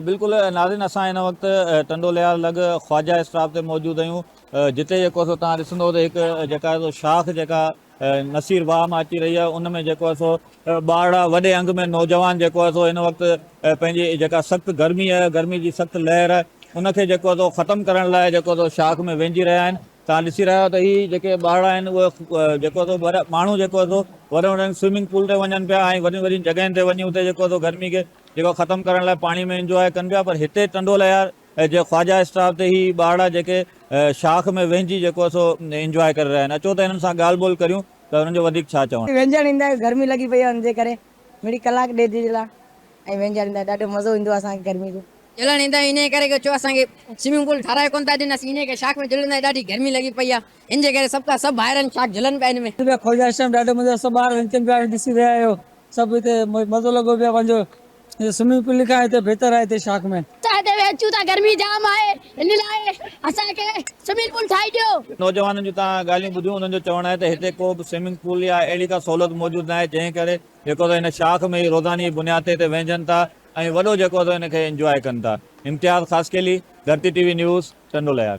بلڪل ناظرين اسان هن وقت ٽنڊو ليار لڳ خواجه اسٽاپ تي موجود آهيون جتي جيڪو سو توهان ڏسندو ته هڪ جيڪا سو شاخ جيڪا نصير واهه مان اچي رهي آهي ان ۾ جيڪو آهي سو ٻارڙا وڏي انگ ۾ نوجوان جيڪو آهي سو هن وقت پنهنجي جيڪا سخت گرمي آهي گرمي جي سخت لهر آهي ان کي جيڪو آهي سو ختم ڪرڻ لاء جيڪو سو شاخ ۾ وينجي رهيا آهن توهان ڏسي رهيا آهيو ته هي جيڪي ٻارڙا آهن اهي جيڪو سو ماڻهو جيڪو آهي سو وڏن وڏن سوئمنگ پول تي وڃن پيا ۽ وڏين وڏين جڳهين تي وڃي اتي جيڪو سو گرمي کي جيڪو ختم ڪرڻ لاء پاڻي ۾ انجواء ڪن پيا پر هتي ٽنڊو لهيار جي خواجه اسٽاپ تي هي ٻارڙا جيڪي شاخ ۾ وهنجي جيڪو سو انجواء ڪري رهيا آهن اچو ته هنن سان ڳالهه ٻولهه ڪريون ته هنن جو وڌيڪ ڇا چوڻ. وهنجڻ ايندا آهيون گرمي لڳي پئي آهي ان جي ڪري مڙئي ڪلاڪ ڏيڍ جي لاء ۽ وهنجڻ ايندا آهيون ڏاڍو مزو ايندو آهي اسان کي گرمي جو. جهلڻ ايندا آهيون انهي ڪري ڇو اسان کي سوئمنگ پول ٺاراهي ڪونه ٿا ڏين اسين انهي ڪري شاخ ۾ جهلندا آهيون ڏاڍي گرمي لڳي پئي آهي ان جي ڪري سڀ ڪا سڀ ڀائر آهن شاخ جهلن پيا ان ۾. خواجه اسٽاپ ڏاڍو مزو آهي سڀ ٻار وهنجن پيا ڏسي رهيا آهيو سڀ هتي مزو لڳو پيو آهي پنهنجو سوئمنگ پول کان هتي بهتر آهي هتي شاخ ۾. اسان هتي اچون ٿا گرمي جام آهي ان لاء اسان کي سوئمنگ پول ٺاهي ڏيو. نوجوانن جون توهان ڳالهيون ٻڌيون انهن جو چوڻ آهي ته هتي ڪو به سوئمنگ پول يا اهڙي ڪا سهولت موجود ناهي جنهن ڪري جيڪو ته هن شاخ ۾ ئي روزاني جي بنياد تي هتي وهنجن ٿا ۽ وڏو جيڪو ته هن کي انجواء ڪن ٿا. Imtiaz Khaskheli, Dharti T V news, Tando Allahyar.